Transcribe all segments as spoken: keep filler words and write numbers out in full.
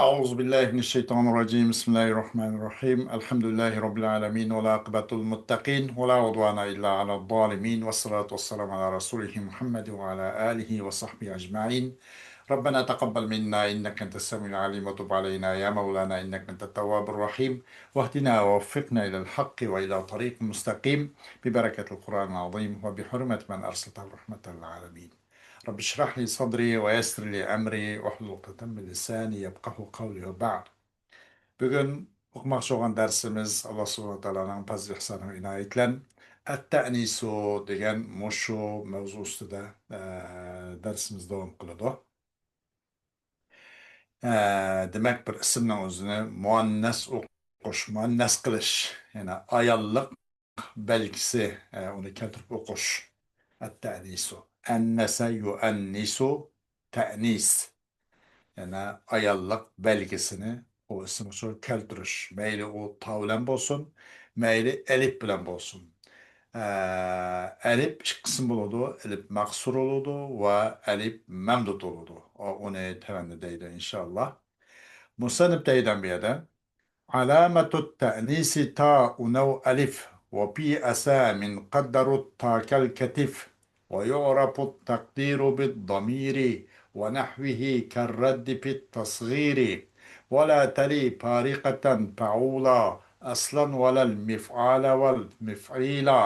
أعوذ بالله من الشيطان الرجيم. بسم الله الرحمن الرحيم. الحمد لله رب العالمين، والعاقبة للمتقين، ولا عدوان إلا على الظالمين، والصلاة والسلام على رسوله محمد وعلى آله وصحبه أجمعين. ربنا تقبل منا إنك أنت السميع العليم، وتب علينا يا مولانا إنك أنت التواب الرحيم، واهدنا ووفقنا إلى الحق وإلى طريق مستقيم، ببركة القرآن العظيم وبحرمة من أرسلته رحمة للعالمين. رب اشرح لي صدري ويسر لي أمري واحلل عقدة من لساني يفقهوا قولي وبعد. بۈگۈن ئوقۇماقچى بولغان دەرسىمىز ئاللا سۇبھانەھۇ ۋە تائالانىڭ پەزلى ئىھسانى ۋە ئىنايىتى بىلەن ئەتتەئنىسۇ دېگەن مۇشۇ مەۋزۇ ئۈستىدە، ئە، دەرسىمىز داۋام قىلىدۇ. ئە، دېمەك، بىر ئىسىمنىڭ ئۆزىنى مۇئەننەس ئوقۇش، مۇئەننەس قىلىش، يەنى ئاياللىق بەلگىسى، ئە، ئۇنى كەلتۈرۈپ ئوقۇش. ئەتتەئنىسۇ. ئەننەسە يۇئەننىسۇ، تەئنىس. يەنى ئاياللىق بەلگىسىنى ئۇ ئىسىم ئۈچۈن كەلتۈرۈش. مەيلى ئۇ تا بىلەن بولسۇن، مەيلى ئەلىپ بىلەن بولسۇن. ئە، ئەلىپ ئىككى قىسىم بولىدۇ. ئەلىپ مەقسۇر بولىدۇ ۋە ئەلىپ مەمدۇد بولىدۇ. ئۇ، ئۇنى تۆۋەندە دەيدۇ، ئىنشائاللا. مۇسەننىپ دەيدۇ بۇ يەردە. علامة التأنيث تاء أو ألف، وفي أسام قدروا التاء كالكتف، ويعرف التقدير بالضمير ونحوه كالرد في التصغير، ولا تلي فارقة فعولا أصلا ولا المفعال والمفعيلا،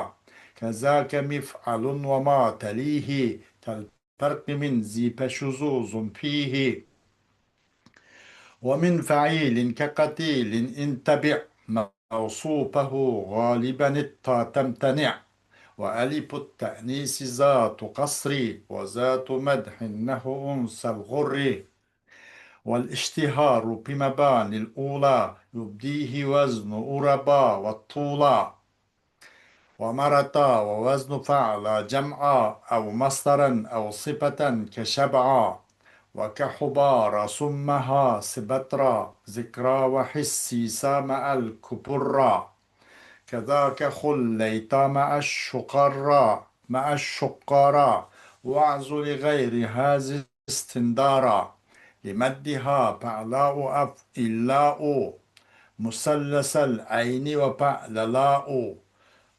كذاك مفعل وما تليه كالفرق من ذي فشذوذ فيه. ومن فعيل كقتيل إن تبع موصوفه غالبا التاء تمتنع، وألف التأنيث ذات قصر وذات مدح نحو أنثى الغر، والاشتهار بمباني الأولى يبديه وزن أربا والطولى. ومرتا ووزن فعلا جمعا أو مصدرا أو صفة كشبعا، وكحبارا ثم ها سبترا ذكرا وحسيسا مع الكبرا، كذاك خليتا مع الشقرا، مع الشقارا، واعز لغير هذه استندارا، لمدها فعلاء أفعلاء، مثلث العين وفعللاء،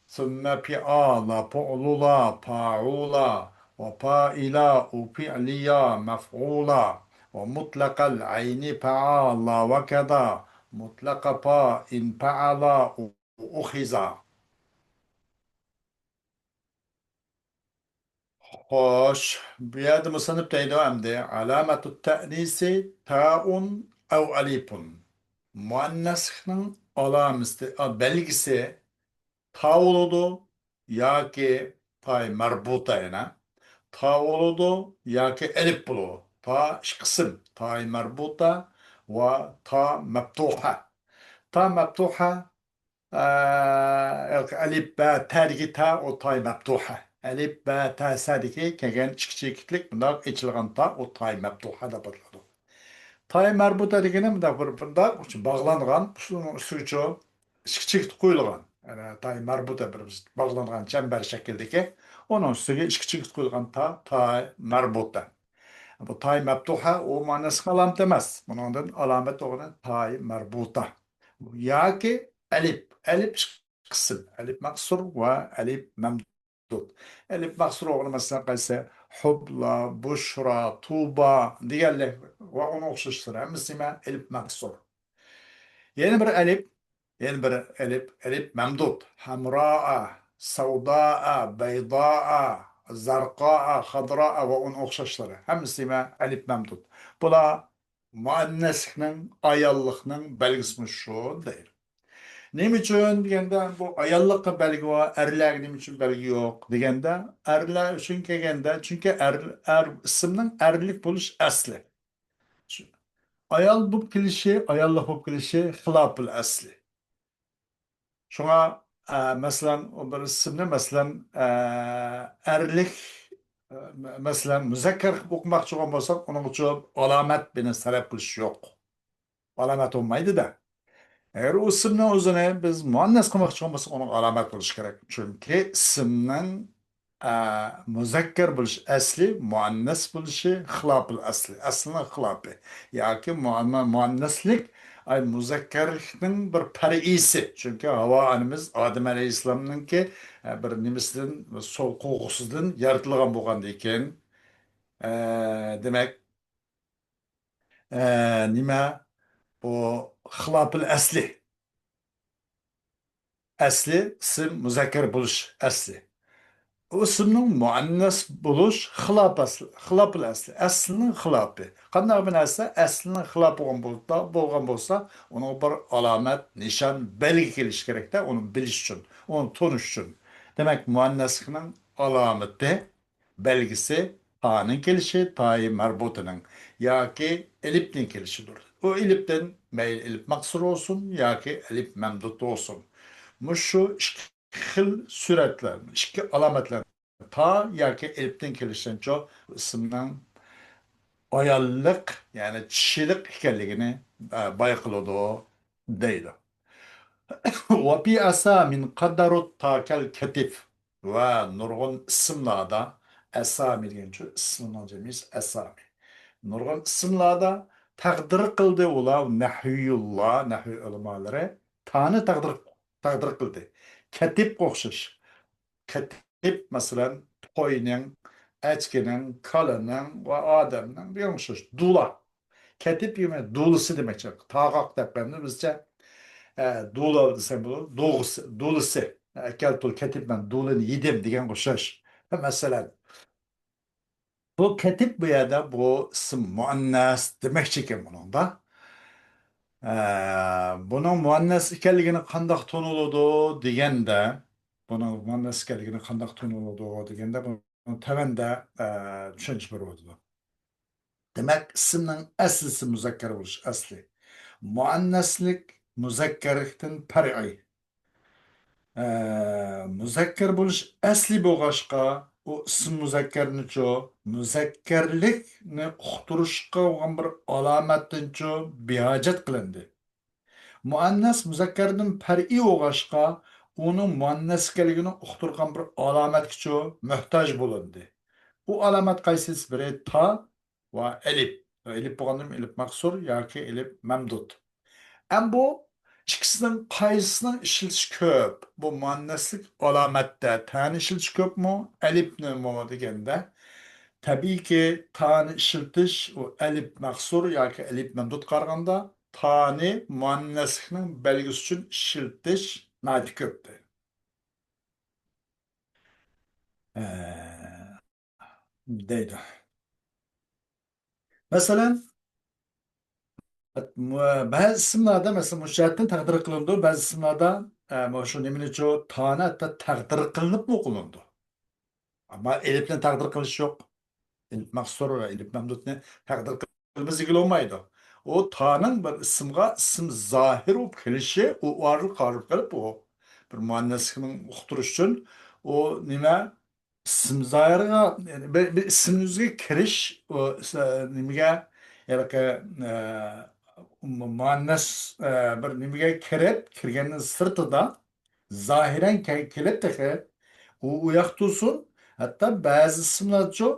ثم فعالا فعللا فاعولا، وفاعلاء فعليا مفعولا، ومطلق العين فعالا، وكذا مطلق فاء فعلاء أخذا. خوش، بۇ يەردە مۇسەننىپ دەيدۇ ئەمدى، علامة التأنيث تاء أو ألف. مۇئەننەسلىكنىڭ ئالامىتى، ئا، بەلگىسى تا بولىدۇ ياكى تاي مەربۇتە، يەنە تا بولىدۇ ياكى ئەلىپ بولىدۇ. تا ئىككى قىسىم، تاي مەربۇتە ۋە تا مەپتۇھە. تا مەپتۇھە، ئە، ئەلىپ، بە، تەدىكى تە، ئۇ تاي مەپتۇھە. ئەلىپ، بە، تە، سەدىكى كەلگەن ئىككى چېكىتلىك بۇنداق ئېچىلغان تا، ئۇ تاي مەپتۇھە دەپ ئاتىلىدۇ. تاي مەربۇتە دېگىنى مۇنداق بىر، بۇنداق باغلانغان، شۇنىڭ ئۈستىگىچە ئىككى چېكىت قويۇلغان. يەنى تاي مەربۇتە بىر باغلانغان چەمبەر شەكىلدىكى، ئۇنىڭ ئۈستىگە ئىككى چېكىت قويۇلغان تا، تاي مەربۇتە. بۇ تاي مەپتۇھە، ئۇ مۇئەننەسلىك ئالامىتى ئەمەس. بۇنىڭدىن ئالامەت بولغىنى تاي مەربۇتە. ياكى ئەلىپ. ئەلىپ قىسىم. ئەلىپ مەقسۇر ۋە ئەلىپ مەمدۇد. ئەلىپ مەقسۇر بولغىنى، مەسىلەن، قايسى؟ ھۇبلا، بۇشرا، تۇبا دېگەنلىك ۋە ئۇنىڭ ئوخشاشلىرى. ھەممىسى نېمە؟ ئەلىپ مەقسۇر. يەنە بىر ئەلىپ، يەنە بىر ئەلىپ، ئەلىپ مەمدۇد. ھەمرائا، سەۋدائا، بەيدائا، زەرقائا، خەدرائا ۋە ئۇنىڭ ئوخشاشلىرى. ھەممىسى نېمە؟ ئەلىپ مەمدۇد. بۇلار مۇئەننەسلىكنىڭ، ئاياللىقنىڭ بەلگىسىمۇ شۇ دەيدۇ. نېمە ئۈچۈن دېگەندە، بۇ ئاياللىققا بەلگە بار، ئەرلەرگە نېمە ئۈچۈن بەلگە يوق دېگەندە، ئەرلەر ئۈچۈن كەلگەندە، چۈنكى ئەر، ئەر، ئىسىمنىڭ ئەرلىك بولۇش ئەسلى. ئايال بولۇپ كېلىشى، ئاياللىق بولۇپ كېلىشى خىلاپىل ئەسلى. شۇڭا، ئە، مەسىلەن، ئۇ بىر ئىسىمنى، مەسىلەن، ئە، ئەرلىك، ئە، مە-، مەسىلەن، مۇزەككەر قىلىپ ئوقۇماقچى بولغان بولساق، ئۇنىڭ ئۈچۈن ئالامەت بىلەن سەرەپ قىلىش يوق. ئالامەت بولمايدۇ-دە. ئەگەر ئۇ ئىسىمنىڭ ئۆزىنى بىز مۇئەننەس قىلماقچى بولغان بولساق، ئۇنىڭ ئالامەت بولۇشى كېرەك. چۈنكى ئىسىمنىڭ ئە، مۇزەككەر بولۇش ئەسلى، مۇئەننەس بولۇشى خىلاپىل ئەسلى، ئەسلىنىڭ خىلاپى. ياكى مۇئەننا-، مۇئەننەسلىك، ئاي، مۇزەككەرلىكنىڭ بىر پەرئىسى. چۈنكى ھاۋا ئانىمىز ئادەم ئەلەيھىسسالامنىڭكى، ئە، بىر نېمىسىدىن، سول قوغۇسىدىن يارىتىلغان بولغاندىكىن، ئە، دېمەك، ئە، نېمە؟ بۇ خىلاپىل ئەسلى. ئەسلى ئىسىم مۇزەككەر بولۇش ئەسلى. ئۇ ئىسىمنىڭ مۇئەننەس بولۇش خىلاپ ئەسلى، خىلاپىل ئەسلى، ئەسلىنىڭ خىلاپى. قانداق بىر نەرسە ئەسلىنىڭ خىلاپى بولغان بولسا، بولغان بولسا، ئۇنىڭغا بىر ئالامەت، نىشان، بەلگە كېلىشى كېرەكتە، ئۇنى بىلىش ئۈچۈن، ئۇنى تونۇش ئۈچۈن. دېمەك، مۇئەننەسلىكنىڭ ئالامىتى، بەلگىسى تانىڭ كېلىشى، تائى مەربۇتىنىڭ ياكى ئېلىپنىڭ كېلىشىدۇر. ئۇ ئېلىپتىن مەيلى ئېلىپ مەقسۇر بولسۇن ياكى ئېلىپ مەمدۇت بولسۇن. مۇشۇ ئىككى خىل سۈرەتلەر، ئىككى ئالامەتلەر تا ياكى ئېلىپتىن كېلىشىنچۇ ئىسىمنىڭ ئاياللىق، يەنى چىشىلىق ئىكەنلىكىنى، ئە، بايقىلىدۇ دەيدۇ. وفي أسامٍ قدرت تاكالكتف. ۋە نۇرغۇن ئىسىملاردا، ئەسامى دېگەنچۇ ئىسمىنىڭ جەمئىسى ئەسامى. نۇرغۇن ئىسىملاردا تەقدىر قىلدى ئۇلار، نەھۋىيۇللا، نەھۋىي ئۆلىمالىرى تانى تەقدىر، تەقدىر قىلدى. كەتىپقە ئوخشاش. كەتىپ، مەسىلەن، قوينىڭ، ئەچكىنىڭ، كالىنىڭ ۋە ئادەمنىڭ دېگەن ئوخشاش. دۇلا. كەتىپ يېمەك، دۇلىسى دېمەكچى. تاغاق دەپ بەرمىدى بىزچە. ئە، دۇلا دېسەم بولىدۇ. دۇغىسى، دۇلىسى. ئەكەلتۇل كەتىپ، مەن دۇلىنى يېدىم دېگەنگە ئوخشاش. مەسىلەن، بۇ كەتىپ بۇ يەردە بۇ ئىسىم مۇئەننەس دېمەكچىكەن بۇنىڭدا. ئە، بۇنىڭ مۇئەننەس ئىكەنلىكىنى قانداق تونۇلىدۇ دېگەندە، بۇنىڭ مۇئەننەس ئىكەنلىكىنى قانداق تونۇلىدۇ دېگەندە، بۇنىڭ تۆۋەندە، ئە، چۈشەنچە بېرىۋاتىدۇ. دېمەك، ئىسىمنىڭ ئەسلىسى مۇزەككەر بولۇش ئەسلى. مۇئەننەسلىك مۇزەككەرلىكتىن پەرئىي. ئە، مۇزەككەر بولۇش ئەسلى بولغاچقا، ئۇ ئىسىم مۇزەككەرنىچۇ، مۇزەككەرلىكنى ئۇقتۇرۇشقا بولغان بىر ئالامەتتىنچۇ بىھاجەت قىلىندى. مۇئەننەس مۇزەككەردىن پەرئىي بولغاچقا، ئۇنىڭ مۇئەننەس ئىكەنلىكىنى ئۇقتۇرغان بىر ئالامەتكىچۇ مۆھتاج بولۇندى. ئۇ ئالامەت قايسىسى؟ بىرى تا ۋە ئەلىپ. ئەلىپ بولغاندىن ئېلىپ مەقسۇر ياكى ئېلىپ مەمدۇت. ئەمما بۇ ئىككىسىنىڭ قايسىسىنىڭ ئىشلىتىشى كۆپ؟ بۇ مۇئەننەسلىك ئالامەتتە تانى ئىشلىتىش كۆپمۇ، ئەلىپنىمۇ دېگەندە، تەبىئىيكى، تانى ئىشلىتىش، ئۇ ئەلىپ مەقسۇر ياكى ئەلىپ مەمدۇتقا قارىغاندا، تانى مۇئەننەسلىكنىڭ بەلگىسى ئۈچۈن ئىشلىتىش ناھايىتى كۆپتە. ئە، دەيدۇ. مەسىلەن، بەزى ئىسىملاردا، مەسىلەن، مۇشۇ جەھەتتىن تەقدىر قىلىنىدۇ، بەزى ئىسىملاردا، ئە، مۇشۇ نېمىنىچۇ، تانى ھەتتا تەقدىر قىلىنىپمۇ قىلىنىدۇ. ئەمما ئېلىپنى تەقدىر قىلىش يوق. ئېلىپ مەقسۇر ۋە ئېلىپ مەمدۇتنى تەقدىر قىلمىسا بولمايدۇ. ئۇ تانىڭ بىر ئىسىمغا ئىسىم زاھىر بولۇپ كېلىشى، ئۇ ئارىلىق قارىلىپ قېلىپ، ئۇ بىر مۇئەننەسلىكنى ئۇقتۇرۇش ئۈچۈن ئۇ نېمە، ئىسىم زاھىرغا، يەنى بىر، بىر ئىسىم يۈزىگە كىرىش، ئۇ س-، نېمىگە، ھېلىقى، ئە، مۇ-، مۇئەننەس، ئە، بىر نېمىگە كىرىپ، كىرگەندىن سىرتىدا زاھىرەن كە-، كېلىپ تېخى ئۇ، ئۇ ياقتا تۇرسۇن. ھەتتا بەزى ئىسىملارچۇ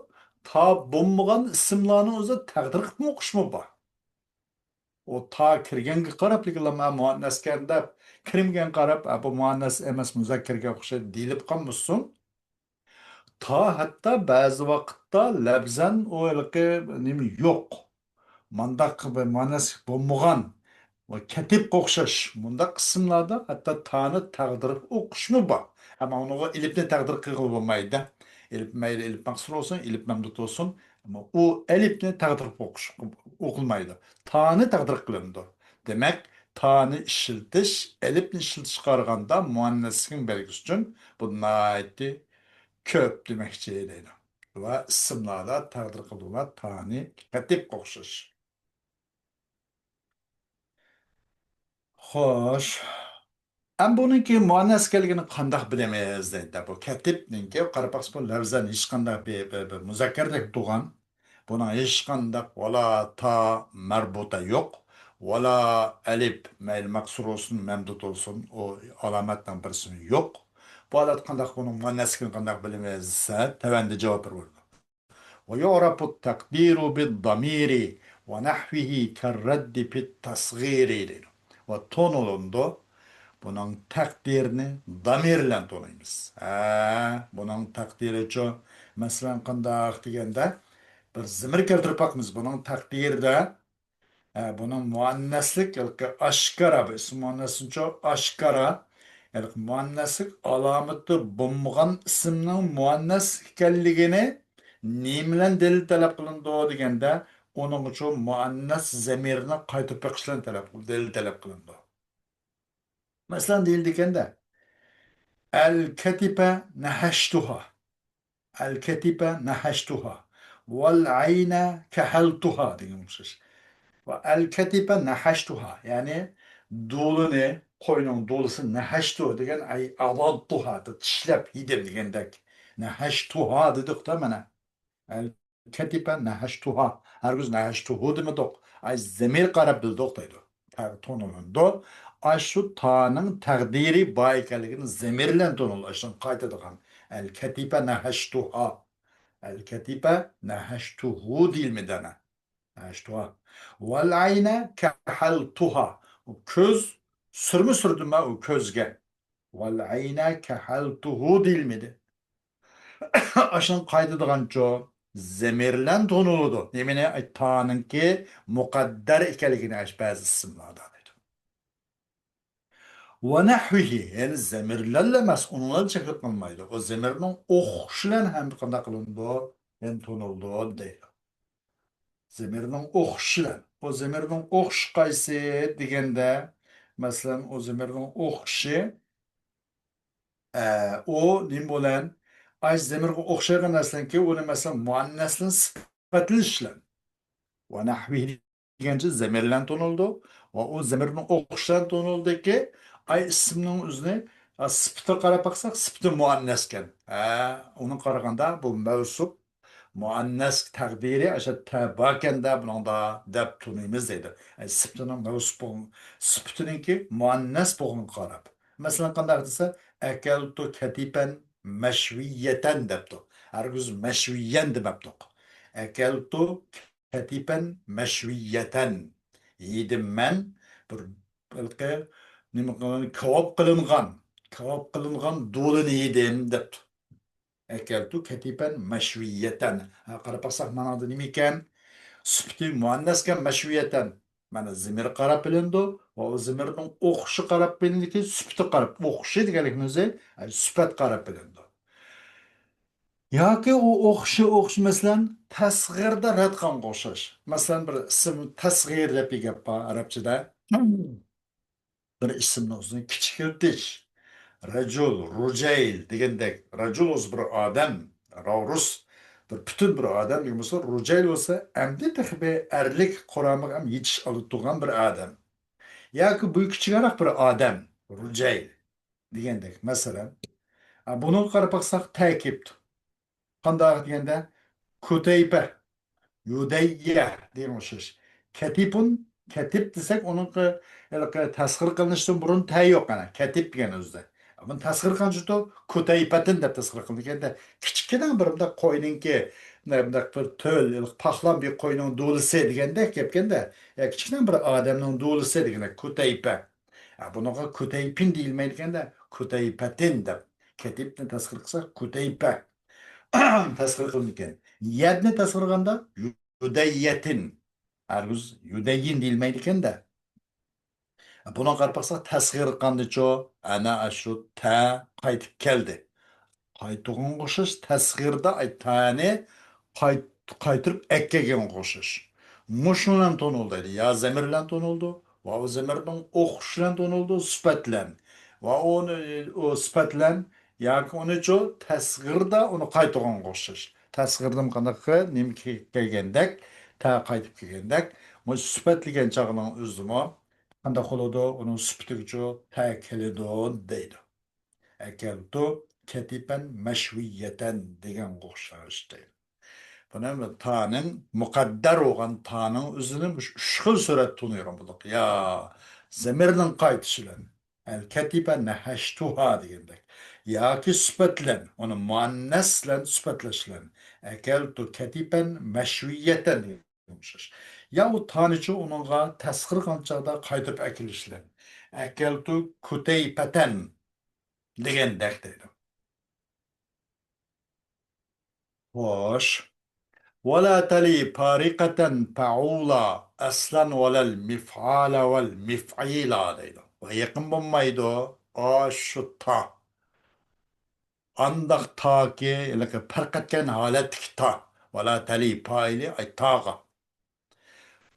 تا بولمىغان ئىسىملارنى ئۆزى تەقدىر قىلىپمۇ ئوقۇشمۇ بار. ئۇ تا كىرگەنگە قاراپ، لېكىن مۇئەننەسكەن دەپ، كىرمىگەنگە قاراپ، ئە، بۇ مۇئەننەس ئەمەس، مۇزەككەرگە ئوخشايدۇ دېيىلىپ قالمىسۇن. تا ھەتتا بەزى ۋاقىتتا لەپزەن ئۇ ھېلىقى نېمە يوق. مانداق بىر مۇئەننەسلىك بولمىغان ۋە كەتىپقا ئوخشاش مۇنداق ئىسىملاردا ھەتتا تانى تەقدىر ئوقۇشمۇ بار. ئەمما ئۇنىڭغا ئېلىپنى تەقدىر قىلغىلى بولمايدۇ. ئېلىپ مەيلى ئېلىپ مەقسۇر بولسۇن، ئېلىپ مەمدۇت بولسۇن. ئەمما ئۇ ئەلىپنى تەقدىر ئوقۇش ئوقۇلمايدۇ. تانى تەقدىر قىلىنىدۇ. دېمەك، تانى ئىشلىتىش ئەلىپنى ئىشلىتىشكە قارىغاندا مۇئەننەسلىكنىڭ بەلگىسى ئۈچۈن بۇ ناھايىتى كۆپ دېمەكچى دەيدۇ. ۋە ئىسىملاردا تەقدىر قىلدۇقلار تانى كەتىپقە ئوخشاش. خوش. ئەمما بۇنىڭكى مۇئەننەس ئىكەنلىكىنى قانداق بىلىمىز دەيدۇ. بۇ كەتىپنىڭكى قاراپ باقسا بۇ لەۋزەن ھېچقانداق بىر، بىر، بىر مۇزەككەردەك تۇرغان. بۇنىڭ ھېچقانداق ۋالا تا مەربۇتا يوق. ۋالا ئەلىپ، مەيلى مەقسۇر بولسۇن، مەمدۇت بولسۇن، ئۇ ئالامەتنىڭ بىرسىمۇ يوق. بۇ ھالەتتە قانداق، بۇنىڭ مۇئەننەسلىكىنى قانداق بىلىمىز دېسە، تۆۋەندە جاۋاب بېرىپ بولىدۇ. ويعرف التقدير بالضمير ونحوه كالرد في التصغير دەيدۇ. ۋە تونۇلىدۇ. بۇنىڭ تەقدىرىنى دامىر بىلەن تونۇيمىز. ھە، بۇنىڭ تەقدىرىچۇ؟ مەسىلەن، قانداق دېگەندە، بىر زېمىر كەلتۈرۈپ باقىمىز. بۇنىڭ تەقدىرىدە، ھە، بۇنىڭ مۇئەننەسلىك، ھېلىقى ئاشكارا، بۇ ئىسىم مۇئەننەسنىچۇ ئاشكارا، ھېلىقى مۇئەننەسلىك ئالامىتى بولمىغان ئىسىمنىڭ مۇئەننەس ئىكەنلىكىنى نېمە بىلەن دەلىل تەلەپ قىلىنىدۇ دېگەندە، ئۇنىڭغىچۇ مۇئەننەس زەمىرنى قايتۇرۇپ بېقىش بىلەن تەلەپ، دەلىل تەلەپ قىلىنىدۇ. مەسىلەن، دېيىلىدىكەندە، الكتف نهشتها. الكتف نهشتها. والعين كحلتها دېگەن ئوخشاش. ۋە الكتف نهشتها، يەنى دۇلىنى، قوينىڭ دۇلىسى، نهشت دېگەن، ئەي عضضتها، چىشلەپ يېدىم دېگەندەك. نهشتها دېدۇق-تا مانا. الكتف نهشتها. ھەرگىز نهشته دېمىدۇق. ئاي، زەمىر قاراپ بىلدۇق دەيدۇ. تە-، تونۇلىدۇ. ئاشۇ تانىڭ تەقدىرى بار ئىكەنلىكىنى زەمىر بىلەن تونۇلىدۇ. ئاشۇنى قايتىدىغان. الكتف نهشتها. الكتف نهشته دېيىلمىدى ئەنە. نهشتها. والعين كحلتها. ئۇ كۆز، سۈرمە سۈردۈم مەن ئۇ كۆزگە. والعين كحلته دېيىلمىدى. ئاشۇنى قايتىدىغانچۇ، زەمىر بىلەن تونۇلىدۇ. نېمىنى؟ ئاي، تانىڭكى مۇقەددەر ئىكەنلىكىنى ئاش بەزى ئىسىملاردا دەيدۇ. ونحوه، يەنى زەمىر بىلەنلا ئەمەس، ئۇنىڭ بىلەن چەكلىك قىلمايدۇ. ئۇ زەمىرنىڭ ئوخشىشى بىلەن ھەم قانداق قىلىنىدۇ؟ يەنى تونۇلىدۇ دەيدۇ. زەمىرنىڭ ئوخشىشى بىلەن. ئۇ زەمىرنىڭ ئوخشىشى قايسى دېگەندە، مەسىلەن، ئۇ زەمىرنىڭ ئوخشىشى، ئە، ئۇ نېمە بىلەن؟ ئاي، زەمىرگە ئوخشايدىغان نەرسىلەرنىڭكى، ئۇنى، مەسىلەن، مۇئەننەسنى سۈپەتلىشىش بىلەن. ونحوه دېگەنچە زەمىر بىلەن تونۇلىدۇ. ۋە ئۇ زەمىرنىڭ ئوخشىشى بىلەن تونۇلدىكى، ئاي، ئىسىمنىڭ ئۆزىنى، ئا، سۈپىتىگە قاراپ باقساق، سۈپىتى مۇئەننەسكەن. ھە، ئۇنىڭغا قارىغاندا بۇ مەۋسۇپ مۇئەننەس تەقدىرى ئاشۇ تە باركەندە بۇنىڭدا دەپ تونۇيمىز دەيدۇ. ئەي، سۈپىتىنىڭ مەۋسۇپ بولغان، سۈپىتىنىڭكى مۇئەننەس بولغىنىغا قاراپ. مەسىلەن، قانداق دېسە، أكلت كتفا مشوية دەپتۇ. ھەرگىز مەشۋىيەن دېمەپتۇق. أكلت كتفا مشوية. يېدىم مەن بىر، ھېلىقى، نېمە قىلغان، كاۋاپ قىلىنغان، كاۋاپ قىلىنغان دۇلىنى يېدىم دەپتۇ. أكلت كتفا مشوية. ھە، قاراپ باقساق، مانادا نېمە ئىكەن؟ سۈپىتى مۇئەننەسكەن، مەشۋىيەتەن. مانا زېمىر قاراپ بىلىنىدۇ. ۋە ئۇ زېمىرنىڭ ئوخشىشى قاراپ بىلىنىدىكى، سۈپىتى قاراپ، ئوخشىشى دېگەنلىكنىڭ ئۆزى، ئە، سۈپەت قاراپ بىلىنىدۇ. ياكى ئۇ ئوخشىشى، ئوخشىشى، مەسىلەن، تەسغىردا رەت قىلغانغا ئوخشاش. مەسىلەن، بىر ئىسىم تەسغىر دەپ بىر گەپ بار ئەرەبچىدە. بىر ئىسىمنىڭ ئۆزىنى كىچىكلىتىش. رەجۇل، رۇجەيل دېگەندەك، رەجۇل ئۆزى بىر ئادەم، راۋرۇس، بىر پۈتۈن بىر ئادەم دېگەن بولسا، رۇجەيل بولسا ئەمدى تېخى بىر ئەرلىك قۇرامىغا ھەم يېتىش ئالىدىغان بىر ئادەم. ياكى بۇ كىچىكرەك بىر ئادەم، رۇجەيل دېگەندەك. مەسىلەن، ئا، بۇنىڭغا قاراپ باقساق، تەكىپ. قانداق دېگەندە، كۇتەيپە، يۇدەييە دېگەن ئوخشاش. كەتىپۇن، كەتىپ دېسەك، ئۇنىڭ ھېلىقى تەسغىر قىلىنىشتىن بۇرۇن تە يوق ئەنە، كەتىپ دېگەن ئۆزىدە. بۇنى تەسغىر قىلغانچۇ، كۇتەيپەتىن دەپ تەسغىر قىلىنغاندا، كىچىككىنە بىر مۇنداق قوينىڭكى، مۇنداق بىر تۆل، ھېلىقى پاخلان بىر قوينىڭ دۇلىسى دېگەندەك گەپكەندە، يا كىچىككىنە بىر ئادەمنىڭ دۇلىسى دېگەندەك، كۇتەيپە. ھە، بۇنىڭغا كۇتەيپىن دېيىلمەيدىكەندە، كۇتەيپەتىن دەپ، كەتىپنى تەسغىر قىلساق، كۇتەيپە تەسغىر قىلىنىدىكەن. يەدنى تەسغىر قىلغاندا، يۇدەييەتىن. ھەرگىز يۇدەييىن دېيىلمەيدىكەندە. بۇنىڭغا قاراپ باقساق، تەسغىر قىلغاندىچۇ، ئەنە ئاشۇ تە قايتىپ كەلدى. قايتىدىغانغا ئوخشاش، تەسغىردا ئاي تەنى قايت-، قايتۇرۇپ ئەكەلگەنگە ئوخشاش. مۇشۇ بىلەن تونۇلدى. يا زەمىر بىلەن تونۇلدى، ۋە ئۇ زەمىرنىڭ ئوخشىشى بىلەن تونۇلدى، سۈپەت بىلەن. ۋە ئۇنى، ئۇ سۈپەت بىلەن، ياكى ئۇنىچۇ تەسغىردا ئۇنى قايتۇرغانغا ئوخشاش. تەسغىردىن قانداق نېمە كەلگەندەك، تە قايتىپ كەلگەندەك، مۇشۇ سۈپەتلىگەن چاغنىڭ ئۆزىمۇ قانداق بولىدۇ؟ ئۇنىڭ سۈپىتىگىچۇ تە كېلىدۇ دەيدۇ. ئەكەلتۇ كەتىپەن مەشۋىيەتەن دېگەنگە ئوخشاش دەيدۇ. بۇنى تانىڭ مۇقەددەر بولغان تانىڭ ئۆزىنى مۇشۇ ئۈچ خىل سۈرەتتە تونۇيدىغان بولدۇق. يا زەمىرنىڭ قايتىشى بىلەن، ئەل كەتىپە نەھەشتۇھا دېگەندەك. ياكى سۈپەت بىلەن، ئۇنى مۇئەننەس بىلەن سۈپەتلەش بىلەن. ئەكەلتۇ كەتىپەن مەشۋىيەتەن دېگەن ئوخشاش. يا ئۇ تانىچۇ ئۇنىڭغا تەسخىرغان چاغدا قايتۇرۇپ ئەكېلىش بىلەن. ئەكەلتۇ كۇتەيپەتەن دېگەندەك دەيدۇ. خوش. ۋەلا تەلى پارىقەتەن پەئۇلا ئەسلەن ۋەلەل مىفئالە ۋەل مىفئىلا دەيدۇ. ۋە يېقىن بولمايدۇ. ئاشۇ تا. ئانداق تاكى، ھېلىقى پەرق ئەتكەن ھالەتتىكى تا. ۋەلا تەلى پائىلى ئاي تاغا.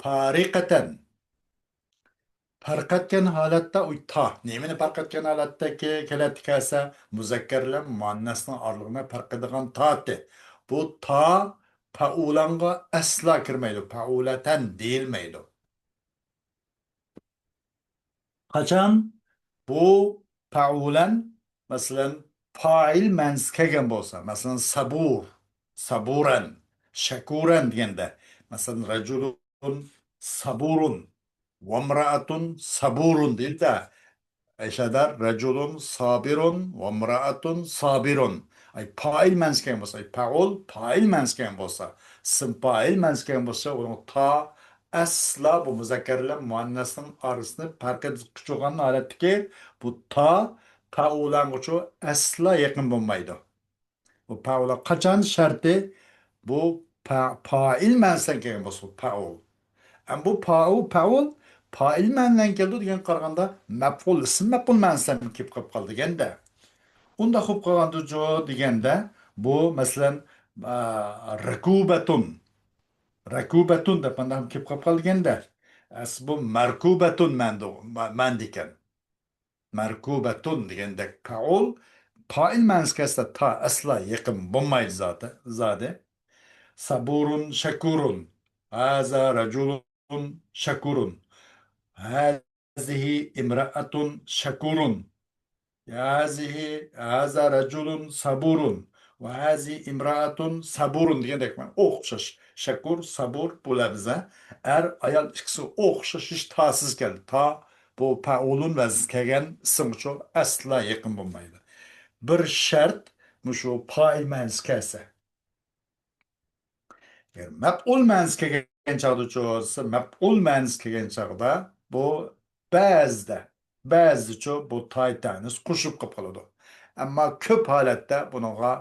پارىقەتەن. پەرق ئەتكەن ھالەتتە ئۇ تا. نېمىنى پەرق ئەتكەن ھالەتتە كە-، كېلەتتى كەلسە، مۇزەككەر بىلەن مۇئەننەسنىڭ ئارىلىقىنى پەرق ئېتىدىغان تاتى. بۇ تا پەئۇلانغا ئەسلا كىرمەيدۇ. پەئۇلەتەن دېيىلمەيدۇ. قاچان بۇ پەئۇلەن، مەسىلەن، پائىل مەنىسى كەلگەن بولسا، مەسىلەن، سەبۇر، سەبۇرەن، شەكۇرەن دېگەندە، مەسىلەن، رەجۇلۇن سەبۇرۇن، ۋەمرەئەتۇن سەبۇرۇن دېيىلدى. ئەشەدە رەجۇلۇن سابىرۇن، ۋەمرەئەتۇن سابىرۇن. ئاي، پائىل مەنىسى كەلگەن بولسا، ئاي، پەئۇل پائىل مەنىسى كەلگەن بولسا، ئىسىم پائىل مەنىسى كەلگەن بولسا، ئۇنىڭ تا ئەسلا بۇ مۇزەككەر بىلەن مۇئەننەسنىڭ ئارىسىنى پەرق قىلغان ھالەتتىكى بۇ تا پەئۇلانغىچۇ ئەسلا يېقىن بولمايدۇ. بۇ پەئۇلا قاچان شەرتى؟ بۇ پە-، پائىل مەنىسىدىن كەلگەن بولسا پەئۇل. ئەم بۇ پائۇ-، پەئۇل پائىل مەنىدىن كەلدى دېگەن قارىغاندا مەپئۇل، ئىسىم مەپئۇل مەنىسىدىن كېلىپ قېلىپ قالدى دېگەندە. ئۇنداق بولۇپ قالغاندىچۇ دېگەندە، بۇ مەسىلەن، ئا، رەكۇبەتۇن. رەكۇبەتۇن دەپ مانداق كېلىپ قېلىپ قالدى دېگەندە. ئەسلى بۇ مەركۇبەتۇن مەندۇ-، مە-، مەندىكەن. مەركۇبەتۇن دېگەندەك پەئۇل پائىل مەنىسى كەلسە تا ئەسلا يېقىن بولمايدۇ زادى، زادى. سەبۇرۇن شەكۇرۇن. ھازا رەجۇلۇن شەكۇرۇن. ھازىھى ئىمرەئەتۇن شەكۇرۇن. ھازىھى، ھازا رەجۇلۇن سەبۇرۇن. ۋە ھازىھى ئىمرەئەتۇن سەبۇرۇن دېگەندەك مانا ئوخشاش. شەكۇر، سەبۇر بۇ لەپزە ئەر، ئايال ئىككىسى ئوخشاش، ھېچ تاسىز كەلدى. تا بۇ پەئۇلۇن ۋەزىن كەلگەن ئىسىمغىچۇ ئەسلا يېقىن بولمايدۇ. بىر شەرت مۇشۇ پائىل مەنىسى كەلسە. ئەگەر مەپئۇل مەنىسى كەلگەن چاغدىچۇ دېسە، مەپئۇل مەنىسى كەلگەن چاغدا بۇ بەزىدە، بەزىدىچۇ بۇ تاي تەنىس قوشۇلۇپ قېلىپ قالىدۇ. ئەمما كۆپ ھالەتتە بۇنىڭغا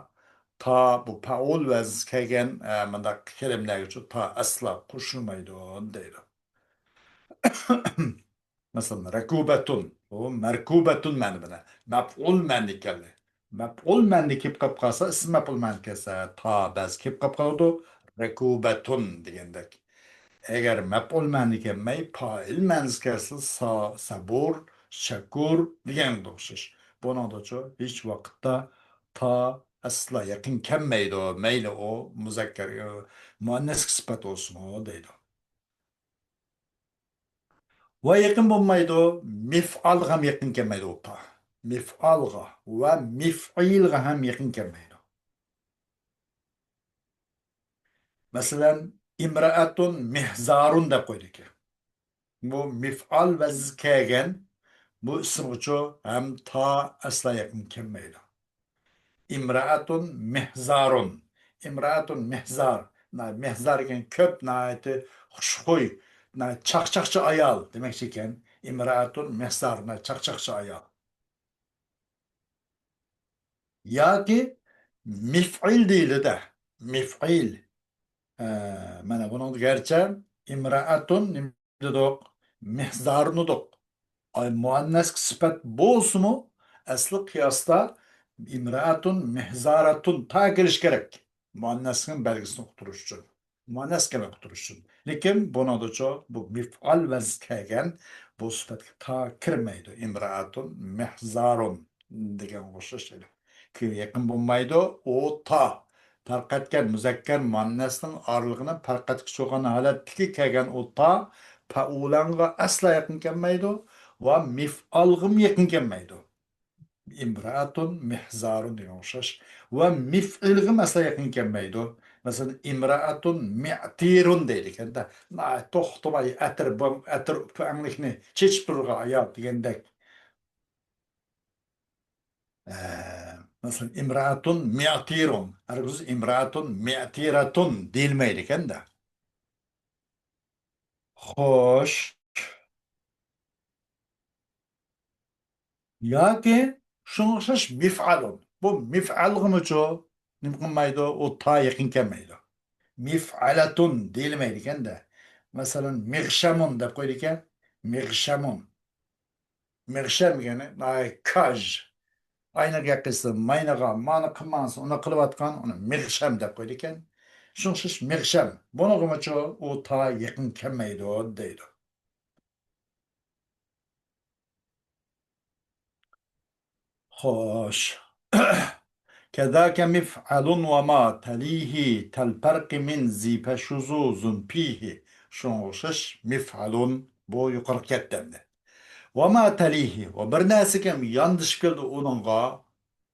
تا بۇ پەئۇل ۋەزىن كەلگەن، ئە، مۇنداق كەلىمىلەرگىچۇ تا ئەسلا قوشۇلمايدۇ دەيدۇ. مەسىلەن، رەكۇبەتۇن، بۇ مەركۇبەتۇن مەنە بىلەن مەپئۇل مەنە كەلدى. مەپئۇل مەنە كېلىپ قېلىپ قالسا، ئىسىم مەپئۇل مەنە كەلسە، تا بەز كېلىپ قېلىپ قالىدۇ. رەكۇبەتۇن دېگەندەك. ئەگەر مەپئۇل مەنە كەلمەي، پائىل مەنىسى كەلسە، سا-، سەبۇر، شەكۇر دېگەنگە ئوخشاش. بۇنىڭدىچۇ ھېچ ۋاقىتتا تا ئەسلا يېقىن كەلمەيدۇ. مەيلى ئۇ مۇزەككەر، مۇئەننەسكە سۈپەت بولسىمۇ دەيدۇ. ۋە يېقىن بولمايدۇ، مىفئالغا ھەم يېقىن كەلمەيدۇ ئۇ تا. مىفئالغا ۋە مىفئىلغا ھەم يېقىن كەلمەيدۇ. مەسىلەن، ئىمرەئەتۇن مىھزارۇن دەپ قويدىكى. بۇ مىفئال ۋەزىن كەلگەن بۇ ئىسىمغىچۇ ھەم تا ئەسلا يېقىن كەلمەيدۇ. ئىمرائەتۇن مىھزارۇن. ئىمرائەتۇن مىھزار. نا-، مىھزار دېگەن كۆپ، ناھايىتى خۇشخۇي، نا-، چاقچاقچى ئايال دېمەكچى ئىكەن. ئىمرائەتۇن مىھزار، نا-، چاقچاقچى ئايال. ياكى مىفئىل دېيىلىدۇ. مىفئىل. ئە، مانا بۇنىڭدا گەرچە ئىمرائەتۇن نېمە دېدۇق؟ مىھزارنى دېدۇق. ئاي، مۇئەننەسكە سۈپەت بولسىمۇ، ئەسلى قىياستا ئىمرائەتۇن، مىھزارەتۇن تا كېلىشى كېرەك. مۇئەننەسنىڭ بەلگىسىنى ئۇقتۇرۇش ئۈچۈن. مۇئەننەس كەلمەي ئۇقتۇرۇش ئۈچۈن. لېكىن بۇنىڭدىچۇ بۇ مىفئال ۋەزىن كەلگەن بۇ سۈپەتكە تا كىرمەيدۇ. ئىمرائەتۇن، مىھزارۇن دېگەن ئوخشاش ئىدى. كېيىن يېقىن بولمايدۇ. ئۇ تا پەرق ئەتكەن مۇزەككەر مۇئەننەسنىڭ ئارىلىقىنى پەرق ئەتكۈچى بولغان ھالەتتىكى كەلگەن ئۇ تا پەئۇلانغا ئەسلا يېقىن كەلمەيدۇ ۋە مىفئالغىمۇ يېقىن كەلمەيدۇ. ئىمرائەتۇن مىھزارۇن دېگەن ئوخشاش. ۋە مىفئىلغىمۇ ئەسلا يېقىن كەلمەيدۇ. مەسىلەن، ئىمرائەتۇن مىئتىرۇن دەيدىكەن-دە. ناھايىتى توختىماي ئەتىر، بۇ ئەتىر پۈەڭلىكنى چېچىپ تۇرغان ئايال دېگەندەك. ئە، مەسىلەن، ئىمرائەتۇن مىئتىرۇن. ھەرگىز ئىمرائەتۇن مىئتىرەتۇن دېيىلمەيدىكەن-دە. خوش. ياكى شۇڭا ئوخشاش مىفئالۇن. بۇ مىفئالغىمۇچۇ نېمە قىلمايدۇ؟ ئۇ تا يېقىن كەلمەيدۇ. مىفئالەتۇن دېيىلمەيدىكەن-دە. مەسىلەن، مىغشەمۇن دەپ قويىدىكەن. مىغشەمۇن. مىغشەم دېگەنى ناھايىتى كاج. ئاينىغا قىلسا ماينىغا، مانا قىلماڭسا ئۇنى قىلىۋاتقان، ئۇنى مىغشەم دەپ قويىدىكەن. شۇڭا ئوخشاش مىغشەم. بۇنىڭغىمۇچۇ ئۇ تا يېقىن كەلمەيدۇ دەيدۇ. خوش. كذاك مفعل وما تليه تالفرق من ذي فشذوذ فيه. شۇڭا ئوخشاش مىفئالۇن، بۇ يۇقىرىقى كەتتى ئەمدى. وما تليه، ۋە بىر نەرسىگە ياندىشىپ كەلدى ئۇنىڭغا.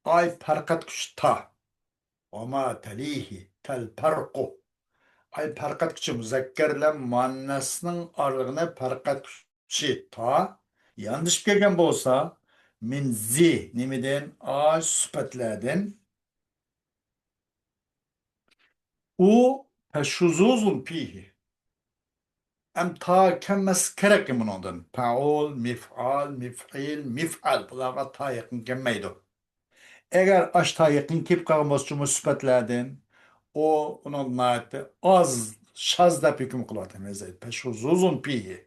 ئاي پەرقەتكۈچ تا. وما تليه تالفرق. ئاي پەرقەتكۈچى مۇزەككەر بىلەن مۇئەننەسنىڭ ئارىلىقىنى پەرقەتكۈچى تا ياندىشىپ كەلگەن بولسا، من ذي نېمىدىن؟ ئاي سۈپەتلەردىن. ئۇ فشذوذ فيه. ئەم تا كەلمەس كېرەك بۇنىڭدىن. پەئۇل، مىفئال، مىفئىل، مىفئەل. بۇلارغا تا يېقىن كەلمەيدۇ. ئەگەر ئاش تا يېقىن كېلىپ قالغان بولسا، جۇمۇ سۈپەتلەردىن، ئۇ، ئۇنىڭ ناھايىتى ئاز، شاز دەپ ھۆكۈم قىلىۋاتىمىز. فشذوذ فيه.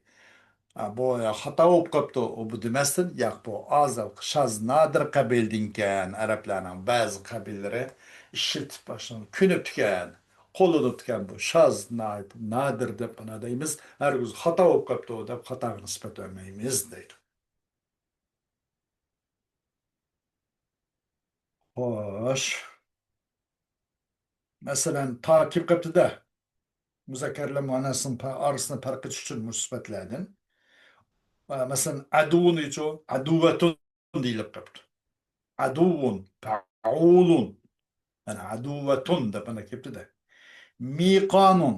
ئا، بۇ يا خاتا بولۇپ قاپتۇ، ئۇ بۇ دېمەستىن، ياق، بۇ ئاز، شاز، نادىر قەبىلىدىنكەن، ئەرەبلەرنىڭ بەزى قەبىلىلىرى ئىشلىتىپ باشلىغان، كۆنۈپتىكەن، قوللىنىپتىكەن، بۇ شاز، ناھايىتى نادىر دەپ مانا دەيمىز، ھەرگىز خاتا بولۇپ قاپتۇ دەپ خاتاغا نىسبەت بەرمەيمىز دەيدۇ. خوش. مەسىلەن، تا كېلىپ قاپتۇ-دە. مۇزەككەر بىلەن مۇئەننەسنىڭ پە-، ئارىسىنى پەرق ئېتىش ئۈچۈن مۇشۇ سۈپەتلەردىن. ئە، مەسىلەن، ئەدۇۋۇن دېيىشۇ، ئەدۇۋەتۇن دېيىلىپ قاپتۇ. ئەدۇۋۇن، پەئۇلۇن. يەنى ئەدۇۋەتۇن دەپ مانا كېلىپتۇ-دە. مىقانۇن،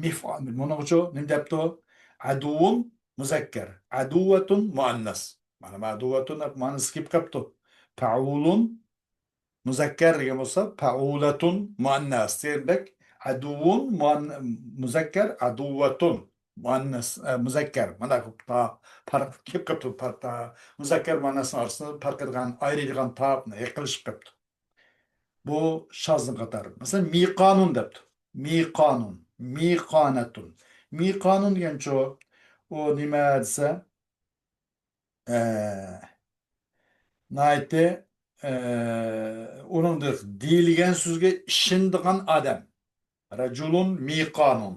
مىفئا-، مۇنىڭغىچۇ نېمە دەپتۇ؟ ئەدۇۋۇن مۇزەككەر، ئەدۇۋەتۇن مۇئەننەس. مانا ئەدۇۋەتۇن دەپ مۇئەننەس كېلىپ قاپتۇ. پەئۇلۇن مۇزەككەر دېگەن بولسا، پەئۇلەتۇن مۇئەننەس دېگەندەك، ئەدۇۋۇن مۇئەن-، مۇزەككەر، ئەدۇۋەتۇن مۇئەننەس، ئە، مۇزەككەر. مانا تا پەرق كېلىپ قاپتۇ، پەرق تا، مۇزەككەر مۇئەننەسنىڭ ئارىسىدا پەرق قىلىدىغان، ئايرىيدىغان تا يېقىنلىشىپ قاپتۇ. بۇ شازنىڭ قاتارى. مەسىلەن، مىقانۇن دەپتۇ. مىقانۇن، مىقانەتۇن. مىقانۇن دېگەنچۇ، ئۇ نېمە دېسە، ئە، ناھايىتى، ئە، ئۇنىڭدەك دېيىلگەن سۆزگە ئىشىنىدىغان ئادەم. رەجۇلۇن مىقانۇن.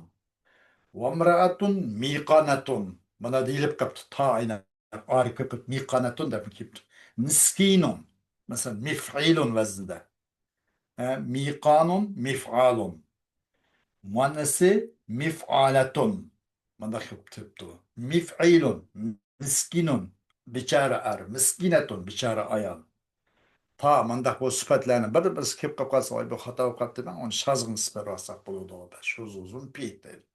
ۋەمرەئەتۇن مىقانەتۇن. مانا دېيىلىپ قاپتۇ. تا ئاينى ئارىپ كېلىپ مىقانەتۇن دەپ كېلىپتۇ. مىسكىنۇن. مەسىلەن، مىفئىلۇن ۋەزنىدە. ھە، مىقانۇن، مىفئالۇن. مۇئەننەسى مىفئالەتۇن. مانداق كېلىپ تۇرۇپتۇ. مىفئىلۇن، مىسكىنۇن، بىچارە ئەر، مىسكىنەتۇن، بىچارە ئايال. تا مانداق بۇ سۈپەتلەرنى بىر-بىرسى كېلىپ قېلىپ قالسا، ۋاي، بۇ خاتا بولۇپ قاپتۇ دەپ، ئۇنى شازغا نىسبەت بەرسەك بولىدۇ. شۇزۇزۇن پېيت دەيدۇ.